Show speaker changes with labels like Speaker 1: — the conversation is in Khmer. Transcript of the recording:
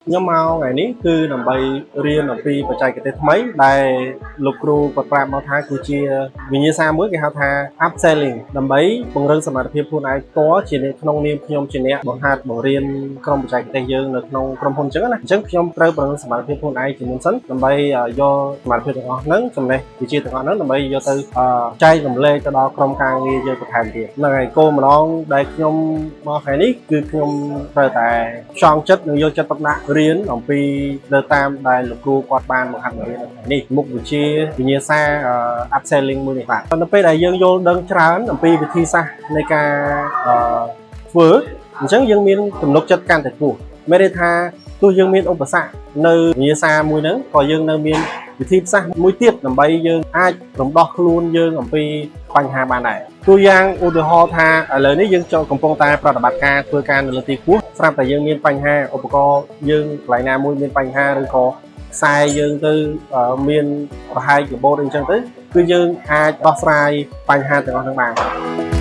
Speaker 1: ខ្ញុំមកថ្ងៃនេះគឺដើម្បីរៀនអំពីបច្ចេកទេសថ្មីដែលលោកគ្រូគាត់ប្រាប់មកថាគឺជាវិញ្ញាសាមួយគេហៅថា upselling ដើម្បីពង្រឹងសមត្ថភាពខ្លួនឯងផ្ទាល់ជាអ្នកក្នុងនាមខ្ញុំជាអ្នកបង្ហាត់បង្រៀនក្រុមបច្ចេកទេសយើងនៅក្នុងក្រុមហ៊ុនអញ្ចឹងណាអញ្ចឹងខ្ញុំត្រូវពង្រឹងសមត្ថភាពខ្លួនឯងជាមុនសិនដើម្បីយកសមត្ថភាពទាំងអស់ហ្នឹងចំណេះវិជ្ជាទាំងអស់ហ្នឹងដើម្បីយកទៅចែករំលែកទៅដល់ក្រុមការងារយើងបន្ថែមទៀតហ្នឹងហើយគោលម្ដងដែលខ្ញុំមកថ្ងៃនេះគឺខ្ញុំត្រូវតែចងចិត្តនិងយកចិត្តទុកដាក់រៀនអំពីនៅតាមដែលលោកគ្រូគាត់បានបង្ហាត់បង្រៀននៅថ្ងៃនេះមុខវិជ្ជាវិញ្ញាសា upselling មួយនេះបាទនៅពេលដែលយើងយល់ដឹងច្រើនអំពីវិធីសាស្ត្រនៃការធ្វើអញ្ចឹងយើងមានទំនុកចិត្តកាន់តែខ្ពស់មានន័យថាទោះយើងមានឧបសគ្គនៅវិញ្ញាសាមួយហ្នឹងក៏យើងនៅមានវិធីសាស្ត្រមួយទៀតដើម្បីយើងអាចរំដោះខ្លួនយើងអំពីបញ្ហាបានដែរតួយ៉ាងឧទាហរណ៍ថាឥឡូវនេះយើងចូលកំពុងតែប្រតិបត្តិការធ្វើការនៅលើទីខ្ពស់ស្រាប់តែយើងមានបញ្ហាឧបករណ៍យើងកន្លែងណាមួយមានបញ្ហាឬក៏ខ្សែយើងទៅមានប្រហែលរបូតអីចឹងទៅគឺយើងអាចដោះស្រាយបញ្ហាទាំងអស់ហ្នឹងបាន។